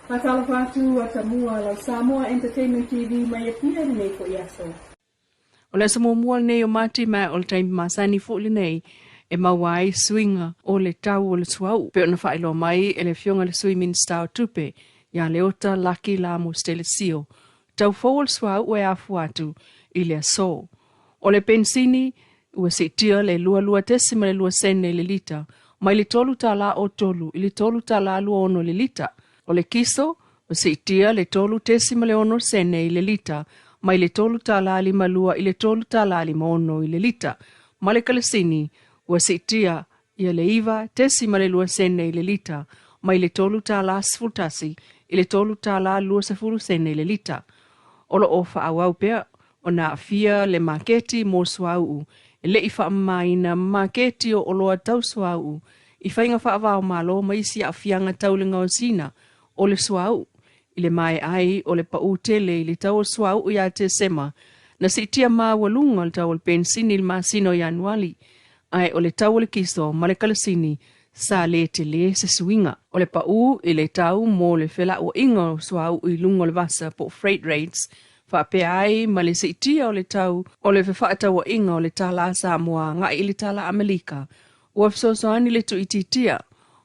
Faatalofa atu Atamua lau Samoa Entertainment TV mai Apia i lenei foi aso. O le aso muamua lenei o Mati ma o le taimi masani foi lenei e maua ai suiga o le tau o le suauu pei ona faailoa mai e le Afioga i le Sui Minisita o Tupe ia Leota Laki Lamo Stelesio. Tau fou o le suauu e afua atu i le aso. O le penisini ua siitia le 22.2 sene i le lita mai le $3.03 i le $3.26 i le lita. O le kiso ua siitia le 3.6 sene i le lita mai le $3.52 i le $3.56 i le lita. Ma le kalesini ua siitia ia le 9.2 sene i le lita mai le $3.11 i le $3.20 sene i le lita. O lo o faaauau pea ona aafia le maketi mo suauu e le i faamamaina ma maketi o oloa tau suauu i faiga faava o Malo ma isi aafiaga tau le gaosiina o le suauu. I le maea ai o le paū tele i le tau o le suauu ia Tesema, na siitia maualuga le tau o le penisini i le masina o Ianuali, ae o le tau o le kiso ma le kalasini sa le tele se suiga. O le paū i le tau mo le felauaiga o suauu i luga o le vasa po o freight rates, faapea ai ma le siitia o le tau o le fefaatauaiga o le tālā Samoa agai i le tālā Amelika, ua fesoasoani le tuuitiitia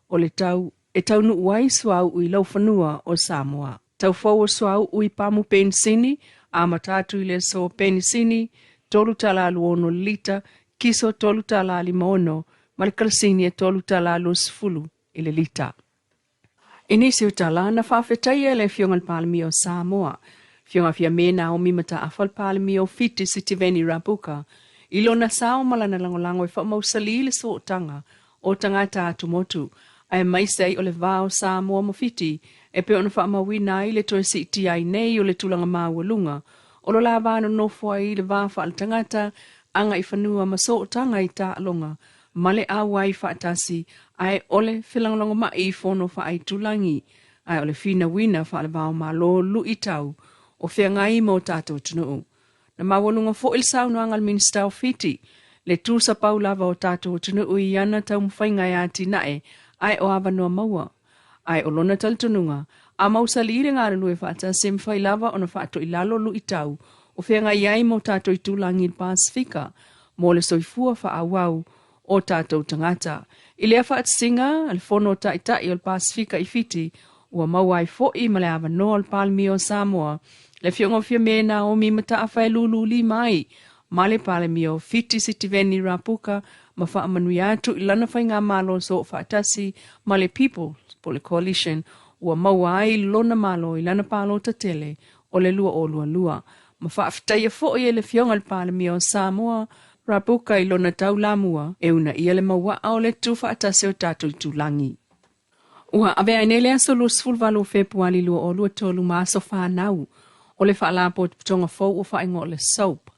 o le tau e taunuu ai suauu i laufanua o Samoa. Tau fou o suauu i pamu penisini, amata atu i le aso penisini, $3.26 le lita, kiso $3.56, ma le kalasini e $3.20 i le lita. I nisi o tala na faafetaia e le Afioga i le Palemia o Samoa, Afioga Fiame Naomi Mataafa le Palemia o Fiti Sitiveni Rabuka, i lona sao ma lana lagolago e faamausali le sootaga o tagata atumotu, aemaise ai o le va o Samoa ma Fiti e pei ona faamauina ai le toe siitia ai nei o le tulaga maualuga o lo la va nonofo ai le va faaletagata agaifanua ma sootaga i taaloga ma le auai faatasi ae o le felagolagomai i fono faaitulagi ae o le finauina faale-va-o-Malo luitau o feagai ma o tatou atunuu. Na maualuga foi le saunoaga a le Minisita o Fiti, le tusapau lava o tatou atunuu i ana taumafaiga e atinae ae o avanoa maua. Ae o lona talitonuga, a mausali le galulue faatasi e mafai lava ona faatoilalo luitau o feagai ai ma o tatou itulagi i le Pasefika mo le soifua faaauau o tatou tagata. I lea faatasiga a le Fono o Taitai o le Pasefika i Fiti, ua maua ai foi ma le avanoa o le Palemia o Samoa, le Afioga o Fiame Naomi Mataafa e lululima ai ma le Palemia o Fiti Sitiveni Rabuka ma faamanuia atu i lana faigamalo soofaatasi ma le People po o le Coalition ua maua ai lona malo i lana palota tele o le 2022. Ma faafetaia foi e le Afioga i le Palemia o Samoa, Rabuka i lona taulamua e uunaia le mauaa o le tuufaatasi o tatou itulagi. Ua avea ai nei le aso 28 o Fepuali 2023 ma aso fanau o le Faalapotopotoga fou ua faaigoa o le SOAP,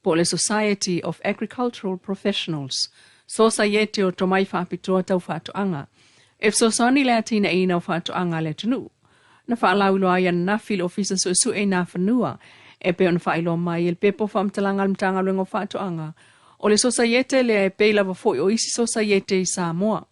po o le Society of Agricultural Professionals, Sosaiete o Tomai Faapitoa Tau Faatoaga, e fesoasoani i le atinaeina o faatoaga a le atunuu. Na faalauiloa ai ananafi i le Ofisa Suesue i Nafanua e pei ona faailoa mai e le pepa o faamatalaga a le Matagaluega o Faatoaga, o le sosaiete lea e pei lava foi o isi sosaiete i Samoa.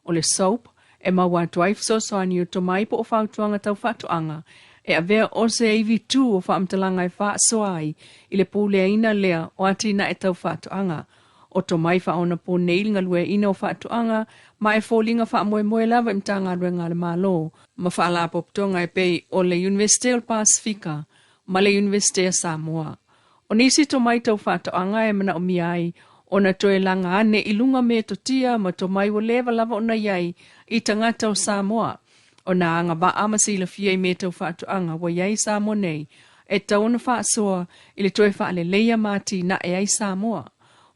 O le SOAP e maua atu ai fesoasoani o tomai po o fautuaga tau faatoaga e avea o se ivi tū o faamatalaga e faasoa ai i le puleaina lea o atinae tau faatoaga. O tomai faaonaponei le galueaiina o faatoaga ma e foliga faamoemoe lava i Matagaluega a le Malo ma Faalapotopotoga e pei o le Iunivesite o le Pasefika ma le Iunivesite a Samoa. O nisi tomai tau faatoaga e manaomia ai ona toe laga ane i luga metotia ma tomai ua leva lava ona i ai i tagata o Samoa. O nā agavaa ma silafia i mea tau faatoaga ua i ai i Samoa nei e tatau ona faasoa i le toe faaleleia ma atinae ai Samoa.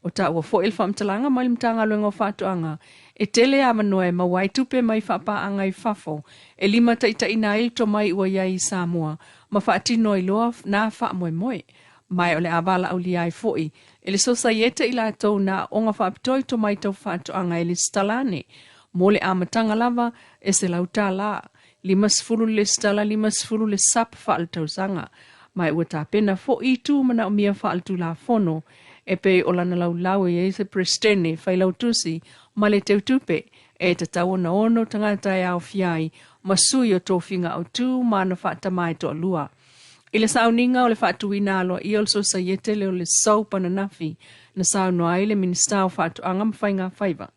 O taua foi le faamatalaga mai le Matagaluega o Faatoaga e tele avanoa e maua ai tupe mai faapaaga i fafo e limataitaiina ai le tomai ua i ai i Samoa ma faatino ai loa nā faamoemoe. Ma o le a valaaulia ai foi e le Sosaiete i latou nā aoga faapitoa i tomai tau faatoaga e lesitala ane mo le amataga lava e $100, 50 le lesitala, 50 le sap faaletausaga. Ma ua tapena foi itu manaomia faaletulafono e pei o lana laulau e i ai se Peresetene, Failautusi ma le Teutupe e tatau ona ono tagata e aofia ai ma sui o tofiga autu ma ana faatama e toalua. I le sauniga o le faatuina aloaia o le Sosaiete lea o le SOAP ananafi, na saunoa ai le Minisita o Faatoaga ma Faiga Faiva,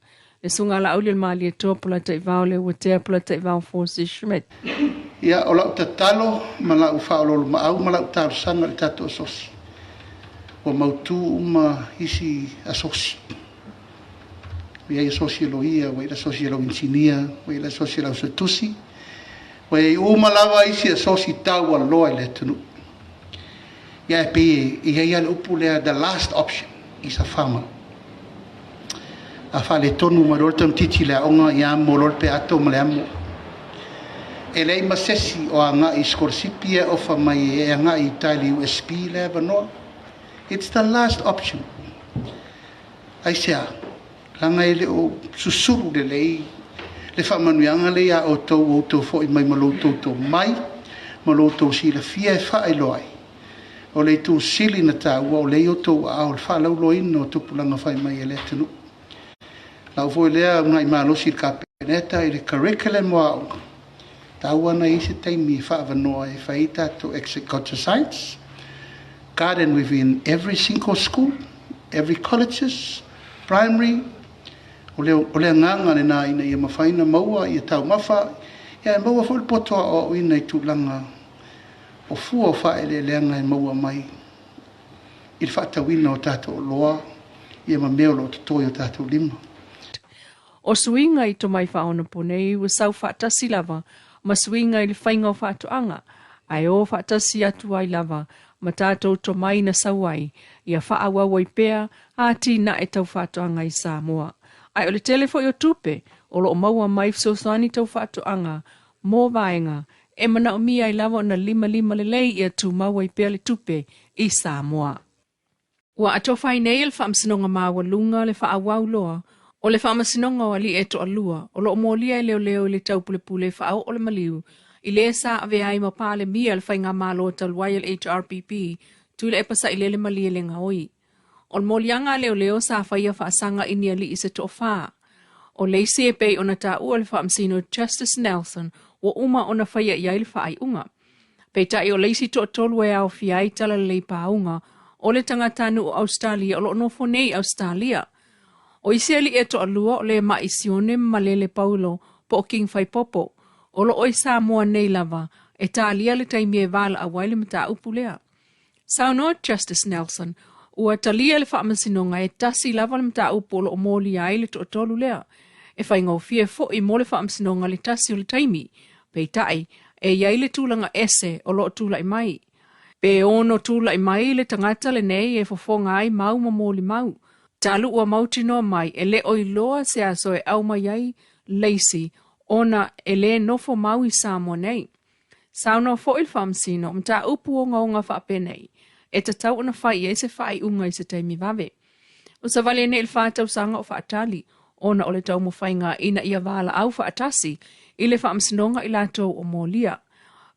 le Susuga a Laauli o le Malietoa Polataivao Leuatea Polataivao Fosi Schmidt. Ia, o lau tatalo ma lau faaoloolomaau ma lau talosaga i le tatou asosi, ua mautu uma isi asosi. Ua i ai asosi a loia, ua i ai le asosi a lau inisinia, ua i ai le asosi a lau suetusi, ua i ai uma lava isi asosi taualoa i le atunuu. Ia, e pei e i ai lava le upu lea, the last option is a farmer. A faaletonu mai loa le tamaitiiti i le aoga, ia amo loa le peato ma le amo. E leai ma se isi o agai i sikolasipi ia e ofa mai e agai i uta i le USP lea avanoa. It's the last option. Aisea? Leaga e le o susulu lelei le faamanuiaga lea ia outou ua outou foi mai ma lo outou tomai ma lo outou silafia e faailoa ai. O le itu sili na taua o lea i outou aao le faalauiloaina o tupulaga fai mai a le atunuu. Lau foi lea uunai malosi i le Kapeneta i le curriculum o aoga, taua ana i ai se taimi e faaavanoa e fai ai tatou Agriculture Science, garden within every single school, every colleges, primary, o le, o le agaga lena ina ia mafai ona maua ia taumafa, ia e maua foi le poto aoaoina i tulaga o fua o faaeleeleaga e maua mai i le faatauina o tatou oloa ia ma mea o lo o totoe i o tatou lima. O suiga i tomai faaonaponei ua sau faatasi lava ma suiga i le faiga o faatoaga, ae o faatasi atu ai lava ma tatou tomai na sau ai ia faaauau ai pea atinae tau faatoaga i Samoa. Ae o le tele foi o tupe o lo o maua mai fesoasoani tau faatoaga mo vaega e manaomia ai lava ona limalima lelei ia tumau ai pea le tupe i Samoa. Ua atofa ai nei e le Faamasinoga Maualuga le faaauau loa o le Faamasinoga o Alii e Toalua o lo o molia e leoleo i le taupulepule faaoo le maliu i le sa avea ai ma Palemia le Faigamalo talu ai a le HRPP Tuilaepa Sailele Malielegaoi. O le moliaga a leoleo sa faia faasaga i ni alii se toafa. O le isi e pei ona taua le Faamasino Justice Nelson ua uma ona faia i ai le faaiuga. Peitai o le isi toatolu e aofia ai talalelei pauga o le tagatanuu o Ausetalia o lo o nofo nei i Ausetalia. O isi alii e toalua o le Ma'i Sione ma Malele Paulo po o King Faipopo, o lo o i Samoa nei lava e talia le taimi e valaau ai le mataupu lea. Saunoa Justice Nelson, ua talia le faamasinoga e tasi lava le mataupu o lo o molia ai le toatolu lea. E faigofie foi mo le faamasinoga le tasi o le taimi. Peitai, e i ai le tulaga ese o lo o tulai mai. Pe ono tulai mai le tagata lenei e fofoga ai mau ma molimau. Talu ua mautinoa mai e le o iloa se aso e aumai ai leisi ona e le nofo mau i Samoa nei. Saunoa foi le Faamasino, mataupu ogaoga faapenei, e tatau ona fai i ai se faaiuga i se taimi vave. Ua savali ai nei le fa tausaga o faatali, ona o le taumafaiga ina ia valaau faatasi i le Faamasinoga i latou o molia.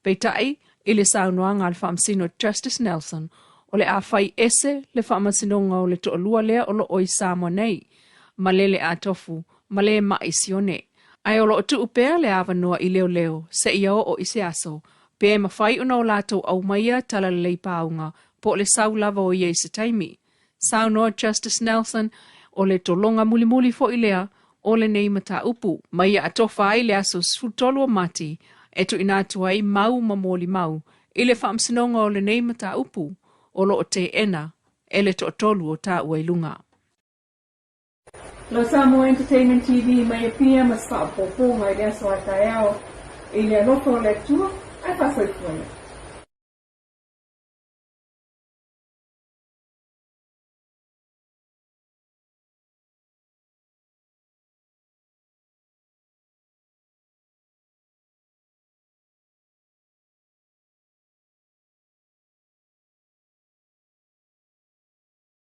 Peitai, i le saunoaga a le Faamasino Justice Nelson, o le a fai ese le Faamasinoga o le toalua lea o lo o i Samoa nei, Malele Atofu ma le Ma'i Sione. Ae o lo o tuu pea le avanoa i leoleo seia oo i se aso, pe mafai ona o latou aumaia talalelei pauga po o le sau lava o ia i se taimi. Saunoa Justice Nelson, o le tologa mulimuli foi lea o lenei mataupu, ma ia atofa ai le aso 13 o Mati e tuuina atu ai mau ma molimau i le faamasinoga o lenei mataupu o lo o teena e le toatolu o taua i luga. Lo Samoa Entertainment TV mai Apia ma se faaopoopoga i le aso a taeao i le alofa o le Atua ae faasoifua ia.